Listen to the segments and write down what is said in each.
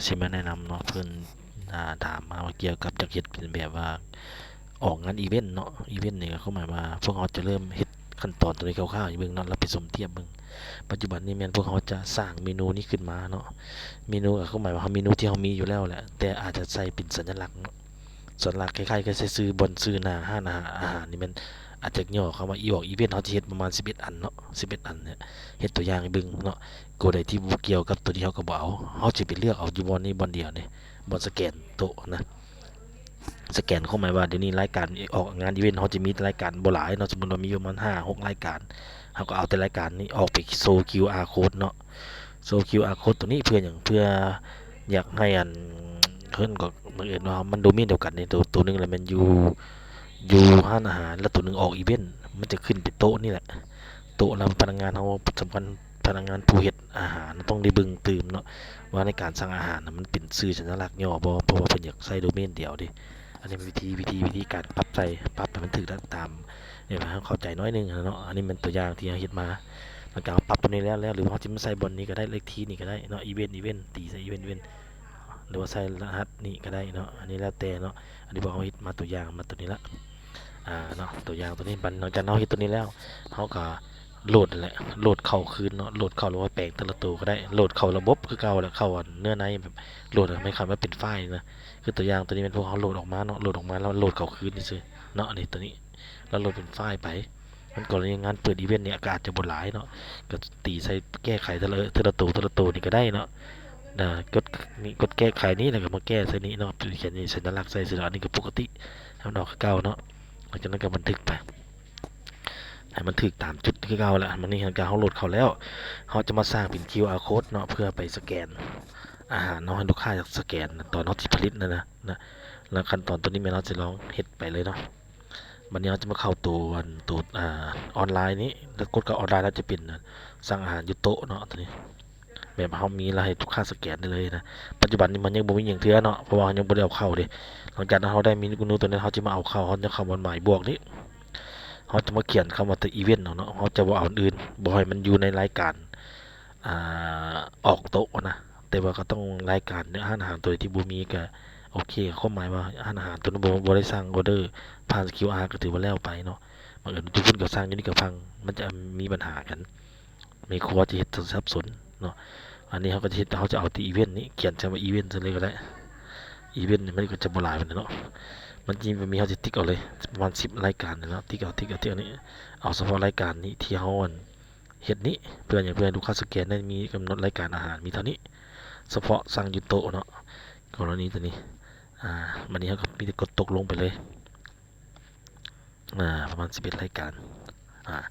ຊິມາແນະນຳເນາະ ເພິ່ນ ອ່າ ຖາມມາວ່າກ່ຽວກັບຢາກເຮັດເປັນແບບວ່າອອກງານອີເວັນເນາະ. ອີເວັນນີ້ກໍຄືໝາຍວ່າພວກເຮົາຈະເລີ່ມເຮັດຂັ້ນຕອນຕົວນີ້ຄ່າວໆໃຫ້ເບິ່ງເນາະ ແລ້ວໄປສົມທຽບເບິ່ງ. ປັດຈຸບັນນີ້ແມ່ນພວກເຮົາຈະສ້າງເມນູນີ້ຂຶ້ນມາເນາະ. ເມນູກໍຄືໝາຍວ່າເມນູທີ່ເຮົາມີຢູ່ແລ້ວແຫຼະ ແຕ່ອາດຈະໃສ່ເປັນສັນຍະລັກເນາະ. ສ່ວນຫຼາຍຄ້າຍໆຄືໃສ່ຊື່ບ່ອນ ຊື່ໜ້າຮ້ານອາຫານ ອາຫານນີ້ແມ່ນອາດຈະຫຍໍ້ຄຳວ່າ ອອກອີເວັນ ເຮົາຈະເຮັດປະມານສິບເອັດອັນເນາະ ສິບເອັດອັນເນຍ ເຮັດຕົວຢ່າງໃຫ້ເບິ່ງເນາະ. ໂກໃດທີ່ບໍ່ກ່ຽວກັບຕົວນີ້ເຮົາກໍບໍ່ເອົາ ເຮົາຈະໄປເລືອກເອົາຢູ່ບ່ອນນີ້ບ່ອນດຽວນີ້ ບ່ອນສະແກນໂຕະນະ. ສະແກນຄວາມໝາຍວ່າດຽວນີ້ລາຍການອອກງານອີເວັນ ເຮົາຈະມີແຕ່ລາຍການບໍ່ຫຼາຍເນາະ ສົມມຸດວ່າມີຢູ່ປະມານຫ້າຫົກລາຍການ ເຮົາກໍເອົາແຕ່ລາຍການນີ້ອອກໄປໂຊຄິວອາໂຄດເນາະ. ໂຊຄິວອາໂຄດຕົວນີ້ເພື່ອຫຍັງ? ເພື່ອຢາກໃຫ້ອັນ ເພິ່ນກໍບັງເອີນວ່າມັນໂດເມນດຽວກັນນີ້ ໂຕ ໂຕໜຶ່ງລະແມ່ນຢູ່ ຢູ່ຮ້ານອາຫານ ລະໂຕໜຶ່ງອອກອີເວັນ ມັນຈະຂຶ້ນເປັນໂຕະນີ້ແຫຼະ. ໂຕະລະພະນັກງານເຮົາສຳຄັນ ພະນັກງານຜູ້ເຮັດອາຫານຕ້ອງໄດ້ເບິ່ງຕື່ມເນາະ ວ່າໃນການສັ່ງອາຫານນະ ມັນເປັນຊື່ສັນຍະລັກຫຍໍ້ບໍ່ ເພາະວ່າເພິ່ນຢາກໃຊ້ໂດເມນດຽວເດ້. ອັນນີ້ເປັນວິທີ ວິທີ ວິທີການປັບໃສ່ ປັບໃຫ້ມັນຖືກຕາມ ໃຫ້ເຮົາເຂົ້າໃຈໜ້ອຍໜຶ່ງເນາະ. ອັນນີ້ແມ່ນຕົວຢ່າງທີ່ເຮົາເຮັດມາ ຫຼັງຈາກເຮົາປັບຕົວນີ້ແລ້ວ ແລ້ວ ຫຼືວ່າເຮົາຈະມາໃສ່ບ່ອນນີ້ກໍໄດ້ ເລກທີນີ້ກໍໄດ້ເນາະ ອີເວັນ ອີເວັນ ຕີໃສ່ອີເວັນ ອີເວັນ ຫຼືວ່າໃສ່ລະຫັດນີ້ກໍໄດ້ເນາະ ອັນນີ້ແລ້ວແຕ່ເນາະ. ອັນນີ້ເຮົາເຮັດມາຕົວຢ່າງມາຕົວນີ້ລະ ອ່າ ເນາະ ຕົວຢ່າງຕົວນີ້. ບັດຫຼັງຈາກເຮົາເຮັດຕົວນີ້ແລ້ວ ເຮົາກໍໂຫຼດນັ້ນແຫຼະ ໂຫຼດເຂົ້າຄືນເນາະ ໂຫຼດເຂົ້າ ຫຼືວ່າແປງແຕ່ລະໂຕກໍໄດ້ ໂຫຼດເຂົ້າລະບົບຄືເກົ່າແຫຼະ ເຂົ້າອັນເນື້ອໃນແບບໂຫຼດໃຫ້ມັນເຂົ້າມາເປັນໄຟລ໌ນະ. ຄືຕົວຢ່າງຕົວນີ້ແມ່ນພວກເຮົາໂຫຼດອອກມາເນາະ ໂຫຼດອອກມາແລ້ວໂຫຼດເຂົ້າຄືນຊື່ໆເນາະ ອັນນີ້ຕົວນີ້ ແລ້ວໂຫຼດເປັນໄຟລ໌ໄປ. ມັນກໍລະນີງານເປີດອີເວັນນີ້ກໍອາດຈະບໍ່ຫຼາຍເນາະ ກໍຕີໃສ່ແກ້ໄຂເທື່ອລະ ເທື່ອລະໂຕ ເທື່ອລະໂຕນີ້ກໍໄດ້ເນາະ. ນະ ກົດນີ້ ກົດແກ້ໄຂນີ້ ແລ້ວກໍມາແກ້ໃສ່ນີ້ເນາະ ຂຽນນີ້ ສັນຍະລັກໃສ່ຊື່ໆ ອັນນີ້ກໍປົກກະຕິ ໃຫ້ມັນອອກຄືເກົ່າເນາະ. ຫຼັງຈາກນັ້ນກໍບັນທຶກໄປ ໃຫ້ມັນຖືກຕາມຈຸດຄືເກົ່າແຫຼະ. ບັດນີ້ຫຼັງຈາກເຮົາໂຫຼດເຂົ້າແລ້ວ ເຮົາຈະມາສ້າງເປັນຄິວອາໂຄດເນາະ ເພື່ອໄປສະແກນອາຫານເນາະ ໃຫ້ລູກຄ້າຢາກສະແກນຕອນເຮົາຊິຜະລິດນັ້ນນະ ນະ. ແລ້ວຂັ້ນຕອນຕົວນີ້ແມ່ນເຮົາຈະລອງເຮັດໄປເລີຍເນາະ. ບັດນີ້ເຮົາຈະມາເຂົ້າໂຕ ອັນ ໂຕ ອ່າ ອອນລາຍນີ້ ແລ້ວກົດເຂົ້າອອນລາຍ ແລ້ວຈະເປັນ ອ່າ ສັ່ງອາຫານຢູ່ໂຕະເນາະ ຕົວນີ້ ແບບເຮົາມີແລ້ວໃຫ້ລູກຄ້າສະແກນໄດ້ເລີຍນະ. ປັດຈຸບັນນີ້ມັນຍັງບໍ່ມີຫຍັງເທື່ອເນາະ ເພາະວ່າເຮົາຍັງບໍ່ໄດ້ເອົາເຂົ້າເດ້. ຫຼັງຈາກນັ້ນເຮົາໄດ້ເມນູຕົວນັ້ນ ເຮົາຈະມາເອົາເຂົ້າ ເຮົາຈະເຂົ້າບ່ອນໝາຍບວກນີ້ ເຮົາຈະມາຂຽນຄຳວ່າແຕ່ອີເວັນເອົາເນາະ ເຮົາຈະບໍ່ເອົາອັນອື່ນ ບໍ່ໃຫ້ມັນຢູ່ໃນລາຍການ ອ່າ ອອກໂຕະນະ. ແຕ່ວ່າກໍຕ້ອງລາຍການເນາະ ຮ້ານອາຫານຕົວໃດທີ່ບໍ່ມີກໍໂອເຄ ຄວາມໝາຍວ່າຮ້ານອາຫານຕົວນັ້ນບໍ່ ບໍ່ໄດ້ສັ່ງອອເດີຜ່ານຄິວອາ ກໍຖືວ່າແລ້ວໄປເນາະ. ບັງເອີນຢູ່ພຸ້ນກໍສັ່ງ ຢູ່ນີ້ກໍສັ່ງ ມັນຈະມີບັນຫາກັນ ແມ່ຄົວຈະເຮັດສັບສົນເນາະ. ອັນນີ້ເຮົາກໍຈະເຮັດ ເຮົາຈະເອົາແຕ່ອີເວັນນີ້ ຂຽນໃສ່ວ່າອີເວັນຊັ້ນເລີຍກໍໄດ້. ອີເວັນນີ້ມັນກໍຈະບໍ່ຫຼາຍປານໃດເນາະ ມັນຈະມີ ເຮົາຈະຕິກເອົາເລີຍ ປະມານສິບລາຍການນີ້ເນາະ ຕິກເອົາ ຕິກເອົາ ຕິກເອົານີ້ ເອົາສະເພາະລາຍການນີ້ທີ່ເຮົາ ອັນ ເຮັດນີ້ ເພື່ອຫຍັງ? ເພື່ອໃຫ້ລູກຄ້າສະແກນໄດ້ ມີກຳນົດລາຍການອາຫານ ມີເທົ່ານີ້ ສະເພາະສັ່ງຢູ່ໂຕະເນາະ. ກໍລະນີຕົວນີ້ ອ່າ ບັດນີ້ເຮົາກໍມີແຕ່ກົດຕົກລົງໄປເລີຍ ອ່າ ປະມານສິບເອັດລາຍການ ອ່າ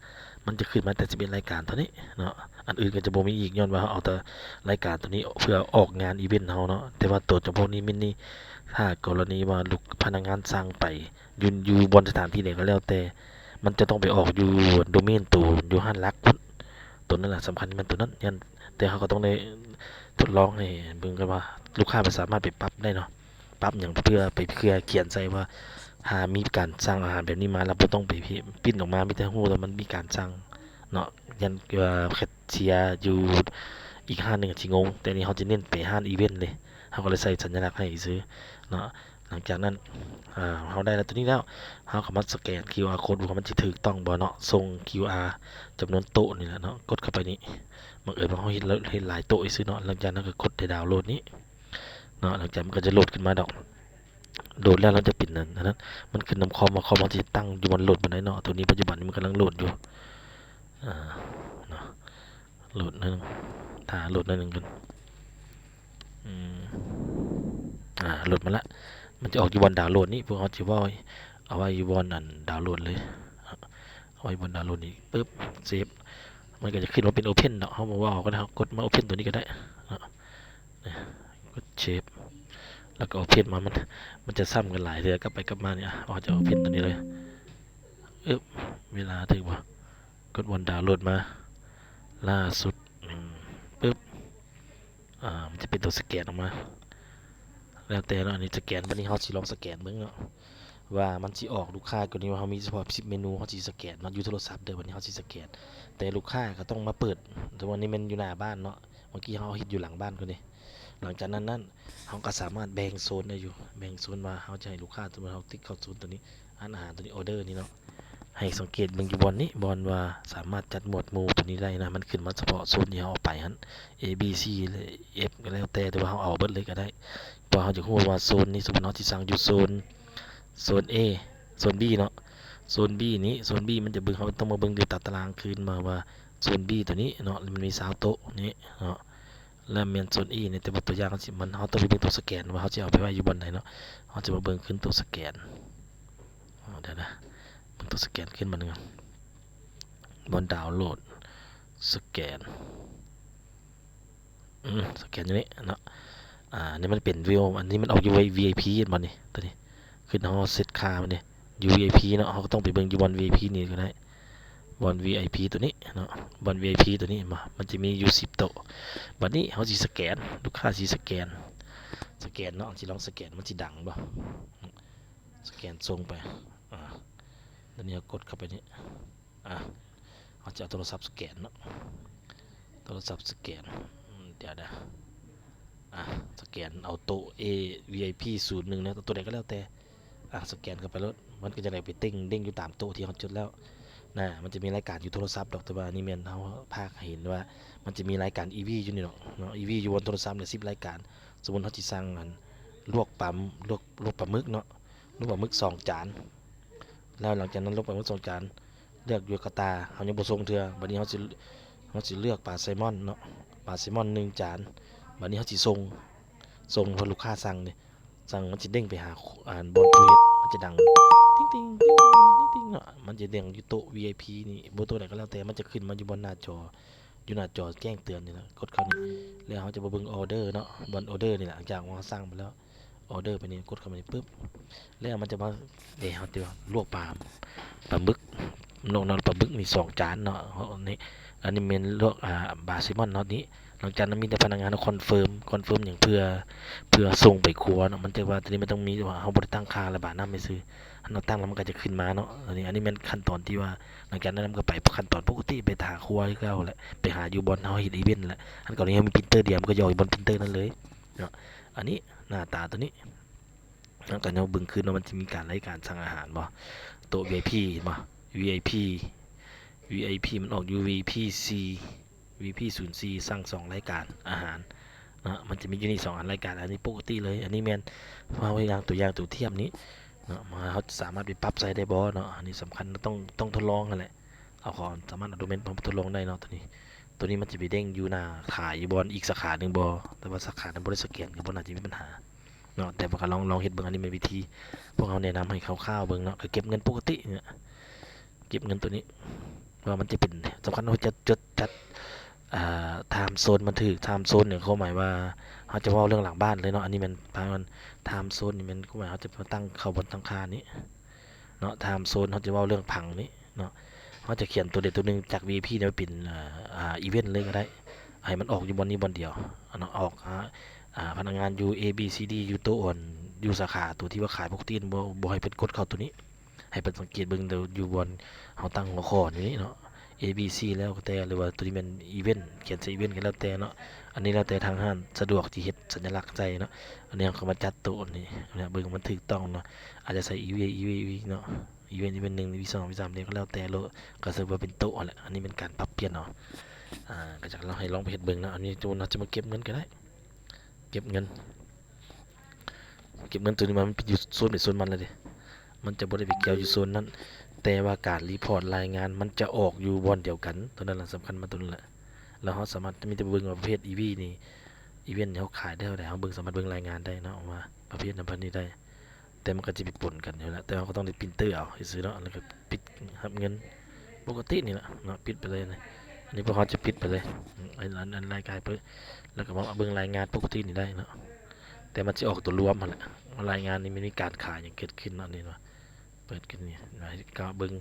ມັນຈະຂຶ້ນມາແຕ່ສິບເອັດລາຍການເທົ່ານີ້ເນາະ ອັນອື່ນກໍຈະບໍ່ມີອີກ ຍ້ອນວ່າເຮົາເອົາແຕ່ລາຍການຕົວນີ້ເພື່ອອອກງານອີເວັນເຮົາເນາະ. ແຕ່ວ່າຕົວຈຳພວກນີ້ແມ່ນນີ້ ຖ້າກໍລະນີວ່າລູກ ພະນັກງານສັ່ງໄປ ຢູ່ ຢູ່ບ່ອນສະຖານທີ່ໃດກໍແລ້ວແຕ່ ມັນຈະຕ້ອງໄປອອກຢູ່ໂດເມນໂຕ ຢູ່ຮ້ານຫຼັກພຸ້ນ ຕົວນັ້ນລະສຳຄັນ ແມ່ນຕົວນັ້ນ. ແຕ່ເຮົາກໍຕ້ອງໄດ້ທົດລອງໃຫ້ເບິ່ງກັນວ່າ ລູກຄ້າເພິ່ນສາມາດໄປປັບໄດ້ເນາະ ປັບຫຍັງ ເພື່ອໄປ ເພື່ອຂຽນໃສ່ວ່າ ຖ້າມີການສັ່ງອາຫານແບບນີ້ມາ ແລ້ວບໍ່ຕ້ອງໄປປຣິ້ນອອກມາ ມີແຕ່ຮູ້ວ່າມັນມີການສັ່ງເນາະ. ຢ້ານວ່າແຄັດເຊຍຢູ່ອີກຮ້ານໜຶ່ງຊິງົງ ແຕ່ນີ້ເຮົາຈະເນັ້ນໄປຮ້ານອີເວັນເລີຍ ເຮົາກໍເລີຍໃສ່ສັນຍະລັກໃຫ້ຊື່ເນາະ. ຫຼັງຈາກນັ້ນ ອ່າ ເຮົາໄດ້ແລ້ວຕົວນີ້ແລ້ວ ເຮົາກໍມາສະແກນຄິວອາໂຄດ ວ່າມັນຊິຖືກຕ້ອງບໍ່ເນາະ ສົ່ງຄິວອາຈຳນວນໂຕະນີ້ແຫຼະເນາະ ກົດເຂົ້າໄປນີ້. ບັງເອີນວ່າເຮົາເຮັດ ເຮັດຫຼາຍໂຕະຊື່ເນາະ. ຫຼັງຈາກນັ້ນກໍກົດໄດ້ດາວໂຫຼດນີ້ເນາະ ຫຼັງຈາກມັນກໍຈະໂຫຼດຂຶ້ນມາດອກ ໂຫຼດແລ້ວ ແລ້ວຈະເປັນອັນ ອັນນັ້ນ ມັນຂຶ້ນນຳຄອມວ່າຄອມເຮົາຊິຕັ້ງຢູ່ບ່ອນໂຫຼດບ່ອນໃດເນາະ. ຕົວນີ້ປັດຈຸບັນນີ້ມັນກຳລັງໂຫຼດຢູ່ ອ່າ ເນາະ ໂຫຼດໜ້ອຍໜຶ່ງ ຖ້າໂຫຼດໜ້ອຍໜຶ່ງກ່ອນ ອືມ ອ່າ ໂຫຼດມາລະ ມັນຈະອອກຢູ່ບ່ອນດາວໂຫຼດນີ້ ພວກເຮົາຈະເອົາ ເອົາໄວ້ຢູ່ບ່ອນອັນດາວໂຫຼດເລີຍ ເອົາໄວ້ບ່ອນດາວໂຫຼດນີ້ ປຶບ ເຊບ ມັນກໍຈະຂຶ້ນມາເປັນໂອເພັນເນາະ. ເຮົາບໍ່ເອົາກໍໄດ້ ເຮົາກົດມາໂອເພັນຕົວນີ້ກໍໄດ້ເນາະ ກົດເຊບ ແລ້ວກໍໂອເພັນມາ ມັນ ມັນຈະຊ້ຳກັນຫຼາຍເທື່ອ ກັບໄປກັບມານີ້. ອາ ເຮົາຈະໂອເພັນຕົວນີ້ເລີຍ ອຶບ ເວລາຖືກບໍ່? ກົດບ່ອນດາວໂຫຼດມາລ່າສຸດ ອືມ ປຶບ ອ່າ ມັນຈະເປັນຕົວສະແກນອອກມາ ແລ້ວແຕ່ເນາະ ອັນນີ້ສະແກນ. ບັດນີ້ເຮົາຊິລອງສະແກນເບິ່ງເນາະ ວ່າມັນຊິອອກລູກຄ້າ ກໍນີ້ວ່າເຮົາມີສະເພາະສິບເມນູ ເຮົາຊິສະແກນເນາະ ຢູ່ໂທລະສັບເດີ. ບັດນີ້ເຮົາຊິສະແກນ ແຕ່ລູກຄ້າກໍຕ້ອງມາເປີດ ແຕ່ວ່ານີ້ແມ່ນຢູ່ໜ້າບ້ານເນາະ ເມື່ອກີ້ເຮົາເຮັດຢູ່ຫຼັງບ້ານກ່ອນເດ. ຫຼັງຈາກນັ້ນນັ້ນ ເຮົາກໍສາມາດແບ່ງໂຊນໄດ້ຢູ່ ແບ່ງໂຊນວ່າເຮົາຈະໃຫ້ລູກຄ້າ ສົມມຸດເຮົາຕິກເຂົ້າໂຊນຕົວນີ້ ຮ້ານອາຫານຕົວນີ້ ອໍເດີນີ້ເນາະ ໃຫ້ສັງເກດເບິ່ງຢູ່ບ່ອນນີ້ ບ່ອນວ່າສາມາດຈັດໝວດໝູ່ຕົວນີ້ໄດ້ນະ ມັນຂຶ້ນມາສະເພາະໂຊນທີ່ເຮົາເອົາໄປຫັ້ນ A B C ແລະ F ກໍແລ້ວແຕ່ ຫຼືວ່າເຮົາເອົາເບິດເລີຍກໍໄດ້ ເພາະເຮົາຈະຮູ້ວ່າໂຊນນີ້ ສົມມຸດເຮົາຊິສັ່ງຢູ່ໂຊນ ໂຊນ A ໂຊນ B ເນາະ ໂຊນ B ນີ້ ໂຊນ B ມັນຈະເບິ່ງ ເຮົາຕ້ອງມາເບິ່ງຢູ່ຕາຕະລາງຄືນມາວ່າໂຊນ B ຕົວນີ້ເນາະ ມັນມີຊາວໂຕະນີ້ເນາະ ແລະແມ່ນໂຊນ E ນີ້ ແຕ່ວ່າຕົວຢ່າງເຮົາຊິ ມັນ ເຮົາຕ້ອງໄປເບິ່ງຕົວສະແກນວ່າເຮົາຊິເອົາໄປໄວ້ຢູ່ບ່ອນໃດເນາະ ເຮົາຈະມາເບິ່ງຄືນຕົວສະແກນ ເອົາ ດຽວນະ ເບິ່ງຕົວສະແກນຄືນບາດໜຶ່ງ ບ່ອນດາວໂຫຼດ ສະແກນ ອືມ ສະແກນຢູ່ນີ້ເນາະ ອ່າ ນີ້ມັນເປັນວິວ ອັນນີ້ມັນອອກຢູ່ VIP ເຫັນບໍ່ນີ້ ຕົວນີ້ ຂຶ້ນຮອດເຊັດຄ່າມັນນີ້ ຢູ່ VIP ເນາະ ເຮົາກໍຕ້ອງໄປເບິ່ງຢູ່ບ່ອນ VIP ນີ້ກໍໄດ້ ບ່ອນ VIP ຕົວນີ້ເນາະ ບ່ອນ VIP ຕົວນີ້ ເຫັນບໍ່ ມັນຈະມີຢູ່ສິບໂຕະ ບາດນີ້ເຮົາຊິສະແກນ ລູກຄ້າຊິສະແກນ ສະແກນເນາະ ຊິລອງສະແກນ ມັນຊິດັງບໍ່ ສະແກນສົ່ງໄປ ອ່າ ດຽວນີ້ເຮົາກົດເຂົ້າໄປນີ້ ອ່າ ເຮົາຈະເອົາໂທລະສັບສະແກນເນາະ ໂທລະສັບສະແກນ ອືມ ດຽວນະ ອ່າ ສະແກນເອົາໂຕະ A VIP ສູນໜຶ່ງນະ ໂຕໃດກໍແລ້ວແຕ່ ອ່າ ສະແກນເຂົ້າໄປໂລດ ມັນກໍຈະໄດ້ໄປເຕັ້ງ ເດ້ງຢູ່ຕາມໂຕະທີ່ເຮົາຈົດແລ້ວນະ ມັນຈະມີລາຍການຢູ່ໂທລະສັບດອກ ແຕ່ວ່ານີ້ແມ່ນເຮົາພາກໃຫ້ເຫັນວ່າ ມັນຈະມີລາຍການ EV ຢູ່ນີ້ດອກເນາະ EV ຢູ່ບົນໂທລະສັບນີ້ ສິບລາຍການ ສົມມຸດເຮົາຊິສັ່ງ ອັນ ລວກປາ ລວກ ລວກປາໝຶກເນາະ ລວກປາໝຶກສອງຈານ ແລ້ວຫຼັງຈາກນັ້ນລວກປາໝຶກສອງຈານ ເລືອກຢູ່ກາຕາ ເຮົາຍັງບໍ່ສົ່ງເທື່ອ ບາດນີ້ເຮົາຊິ ເຮົາຊິເລືອກປາໄຊມອນເນາະ ປາໄຊມອນໜຶ່ງຈານ ບາດນີ້ເຮົາຊິສົ່ງ ສົ່ງໃຫ້ລູກຄ້າສັ່ງເດ້ ສັ່ງມັນຊິເດ້ງໄປຫາ ອັນ ບ່ອນຜູ້ເຮັດ ມັນຈະດັງ ຕິງໆ ຕິງໆ ຕິງໆ ເນາະ ມັນຈະເດ້ງຢູ່ໂຕະ VIP ນີ້ ບໍ່ໂຕະໃດກໍແລ້ວແຕ່ ມັນຈະຂຶ້ນມາຢູ່ບ່ອນໜ້າຈໍ ຢູ່ໜ້າຈໍແຈ້ງເຕືອນນີ້ລະ ກົດເຂົ້ານີ້ ແລ້ວເຮົາຈະມາເບິ່ງອໍເດີເນາະ ບ່ອນອໍເດີນີ້ລະ ຫຼັງຈາກເຮົາສັ່ງໄປແລ້ວ ອໍເດີໄປນີ້ ກົດເຂົ້າໄປນີ້ປຶບ ແລ້ວມັນຈະມາ ເດ ເຮົາຈະລວກປາ ປາໝຶກ ລວກເນາະ ປາໝຶກນີ້ສອງຈານເນາະ ນີ້ ອັນນີ້ແມ່ນລວກ ອ່າ ປາແຊລມອນເນາະ ນີ້ ຫຼັງຈາກນັ້ນມີແຕ່ພະນັກງານເຮົາຄອນເຟີມ ຄອນເຟີມຫຍັງ ເພື່ອ ເພື່ອສົ່ງໄປຄົວເນາະ ມັນຈະວ່າ ຕົວນີ້ມັນຕ້ອງມີວ່າເຮົາບໍ່ໄດ້ຕັ້ງຄ່າລະບາຍນ້ຳຊື່ໆ ຄັນເຮົາຕັ້ງແລ້ວມັນກໍຈະຂຶ້ນມາເນາະ ອັນນີ້ ອັນນີ້ແມ່ນຂັ້ນຕອນທີ່ວ່າ ຫຼັງຈາກນັ້ນມັນກໍໄປຂັ້ນຕອນປົກກະຕິ ໄປຖ້າຄົວຄືເກົ່າແຫຼະ ໄປຫາຢູ່ບ່ອນເຮົາເຮັດອີເວັນແຫຼະ ຄັນກໍນີ້ເຮົາມີປຣິນເຕີດຽວ ມັນກໍຈະອອກຢູ່ບ່ອນປຣິນເຕີນັ້ນເລີຍເນາະ ອັນນີ້ໜ້າຕາຕົວນີ້ ແລ້ວກໍເຮົາເບິ່ງຄືນວ່າມັນຈະມີການລາຍການສັ່ງອາຫານບໍ່ ໂຕະ VIP ເຫັນບໍ່ VIP VIP ມັນອອກຢູ່ VP ສີ່ VP ສູນສີ່ ສັ່ງສອງລາຍການອາຫານເນາະ ມັນຈະມີຢູ່ນີ້ສອງອັນລາຍການ ອັນນີ້ປົກກະຕິເລີຍ ອັນນີ້ແມ່ນເຮົາເຮັດຢ່າງຕົວຢ່າງຕົວທຽບນີ້ເນາະ ວ່າເຮົາສາມາດໄປປັບໃຊ້ໄດ້ບໍ່ເນາະ ອັນນີ້ສຳຄັນ ຕ້ອງ ຕ້ອງທົດລອງຫັ້ນແຫຼະ ເຮົາກໍສາມາດເອົາໂດເມນໄປທົດລອງໄດ້ເນາະ ຕົວນີ້ ຕົວນີ້ມັນຈະໄປເດ້ງຢູ່ໜ້າຂາຍຢູ່ບ່ອນອີກສາຂາໜຶ່ງບໍ່ ແຕ່ວ່າສາຂານັ້ນບໍ່ໄດ້ສະແກນ ກໍບໍ່ໜ້າຈະມີບັນຫາເນາະ ແຕ່ວ່າກໍລອງ ລອງເຮັດເບິ່ງ ອັນນີ້ແມ່ນວິທີ ພວກເຮົາແນະນຳໃຫ້ຄ່າວໆເບິ່ງເນາະ ກໍເກັບເງິນປົກກະຕິເນຍ ເກັບເງິນຕົວນີ້ ວ່າມັນຈະເປັນ ສຳຄັນເຮົາຈະຈົດຈັດ ອ່າ time zone ມັນຖືກ time zone ນີ້ຄວາມໝາຍວ່າ ເຮົາຈະເວົ້າເລື່ອງຫຼັງບ້ານເລີຍເນາະ ອັນນີ້ແມ່ນ time zone ນີ້ແມ່ນຄວາມໝາຍເຮົາຈະມາຕັ້ງເຂົ້າບ່ອນຕັ້ງຄ່ານີ້ເນາະ time zone ເຮົາຈະເວົ້າເລື່ອງຜັງນີ້ເນາະ ເຮົາຈະຂຽນຕົວໃດຕົວໜຶ່ງຈາກ VIP ນີ້ໄປເປັນ ອ່າ event ເລີຍກໍໄດ້ ໃຫ້ມັນອອກຢູ່ບ່ອນນີ້ບ່ອນດຽວເນາະ ອອກ ອ່າ ອ່າ ພະນັກງານຢູ່ A B C D ຢູ່ໂຕະ ຢູ່ສາຂາ ຕົວທີ່ວ່າຂາຍປົກກະຕິ ບໍ່ ບໍ່ໃຫ້ເພິ່ນກົດເຂົ້າຕົວນີ້ ໃຫ້ເພິ່ນສັງເກດເບິ່ງຢູ່ບ່ອນເຮົາຕັ້ງຫົວຂໍ້ນີ້ເນາະ A B C ແລ້ວກໍແຕ່ ຫຼືວ່າຕົວນີ້ແມ່ນ event ຂຽນໃສ່ event ກໍແລ້ວແຕ່ເນາະ ອັນນີ້ແລ້ວແຕ່ທາງຮ້ານສະດວກທີ່ເຮັດສັນຍະລັກໃສ່ເນາະ ອັນນີ້ເຮົາກໍມາຈັດໂຕະນີ້ເນາະ ເບິ່ງມັນຖືກຕ້ອງເນາະ ອາດຈະໃສ່ event event ເນາະ event event ໜຶ່ງ event ສອງ event ສາມ ນີ້ກໍແລ້ວແຕ່ໂລດ ກໍຖືວ່າເປັນໂຕະຫັ້ນແຫຼະ ອັນນີ້ແມ່ນການປັບປ່ຽນເນາະ ອ່າ ກໍຈະລອງໃຫ້ລອງໄປເຮັດເບິ່ງເນາະ ອັນນີ້ໂຕະເຮົາຈະມາເກັບເງິນກໍໄດ້ ເກັບເງິນ ເກັບເງິນຕົວນີ້ມາ ມັນເປັນຢູ່ໂຊນໃຜໂຊນມັນແລ້ວເດ້ ມັນຈະບໍ່ໄດ້ໄປກ່ຽວຢູ່ໂຊນນັ້ນ ແຕ່ວ່າການຣີພອດລາຍງານມັນຈະອອກຢູ່ບ່ອນດຽວກັນ ຕົວນັ້ນລະສຳຄັນ ມາຕົວນັ້ນແຫຼະ ແລ້ວເຮົາສາມາດ ມີແຕ່ເບິ່ງວ່າປະເພດ EV ນີ້ event ເຮົາຂາຍໄດ້ເທົ່າໃດ ເຮົາເບິ່ງ ສາມາດເບິ່ງລາຍງານໄດ້ເນາະ ວ່າປະເພດນັ້ນປະເພດນີ້ໄດ້ ແຕ່ມັນກໍຈະໄປປົນກັນຢູ່ແລ້ວ ແຕ່ເຮົາກໍຕ້ອງໄດ້ printer ເອົາຊື່ໆເນາະ ແລ້ວກໍປິດຮັບເງິນປົກກະຕິນີ້ແຫຼະເນາະ ປິດໄປເລີຍ ອັນນີ້ພວກເຮົາຈະປິດໄປເລີຍ ອັນ ອັນ ອັນລາຍການເປີດ ແລ້ວກໍມາເບິ່ງລາຍງານປົກກະຕິນີ້ໄດ້ເນາະ ແຕ່ມັນຊິອອກຕົວລວມຫັ້ນແຫຼະ ວ່າລາຍງານນີ້ມັນມີການຂາຍຫຍັງເກີດຂຶ້ນເນາະ ນີ້ເນາະ ເປີດຂຶ້ນນີ້ ກໍເບິ່ງ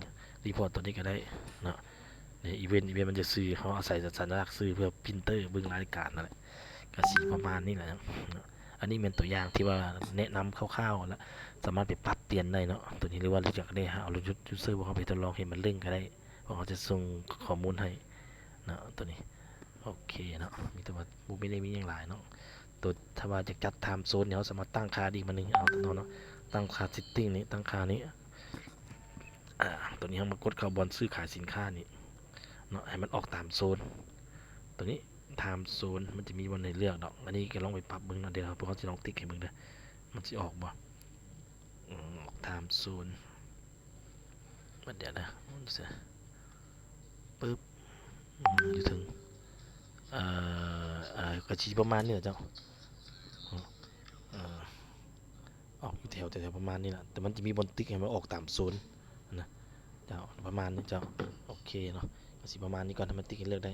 report ຕົວນີ້ກໍໄດ້ເນາະ ນີ້ event event ມັນຈະຊື່ ເຮົາອາໄສສັນຍະລັກຊື່ເພື່ອ printer ເບິ່ງລາຍການນັ້ນແຫຼະ ກໍຊິປະມານນີ້ແຫຼະເນາະ ອັນນີ້ແມ່ນຕົວຢ່າງທີ່ວ່າແນະນຳຄ່າວໆ ແລະ ສາມາດໄປປັບປ່ຽນໄດ້ເນາະ ຕົວນີ້ ຫຼືວ່າຢາກໄດ້ເອົາ user ພວກເຮົາໄປທົດລອງໃຫ້ມັນເລັ່ງກໍໄດ້ ພວກເຮົາຈະສົ່ງຂໍ້ມູນໃຫ້ເນາະ ຕົວນີ້ ໂອເຄເນາະ ມີແຕ່ວ່າບໍ່ມີ ໄດ້ມີຫຍັງຫຼາຍເນາະ ຕົວ ຖ້າວ່າຢາກຈັດ time zone ນີ້ ເຮົາສາມາດຕັ້ງຄ່າໄດ້ອີກບາດໜຶ່ງ. ເອົາ ຕົວເຮົາເນາະ ຕັ້ງຄ່າ setting ນີ້ ຕັ້ງຄ່ານີ້ ອາ ຕົວນີ້ເຮົາມາກົດເຂົ້າບ່ອນຊື້ຂາຍສິນຄ້ານີ້ເນາະ ໃຫ້ມັນອອກ time zone ຕົວນີ້ time zone ມັນຈະມີບ່ອນໃຫ້ເລືອກດອກ. ອັນນີ້ກໍລອງໄປປັບເບິ່ງເນາະ ດຽວພວກເຮົາຊິລອງຕິກໃຫ້ເບິ່ງເດີ ມັນຊິອອກບໍ່. ອືມ ອອກ time zone ບັດດຽວນະ ປຶບ ອືມ ຢູ່ເທິງ ເອີ ເອີ ກໍຊິປະມານນີ້ແຫຼະເຈົ້າ ເອີ ອອກຢູ່ແຖວ ແຖວໆປະມານນີ້ແຫຼະ ແຕ່ມັນຈະມີບ່ອນຕິກໃຫ້ມັນອອກຕາມໂຊນນະເຈົ້າ ປະມານນີ້ເຈົ້າ. ໂອເຄເນາະ ກໍຊິປະມານນີ້ກ່ອນ ໃຫ້ມັນຕິກໃຫ້ເລືອກໄດ້.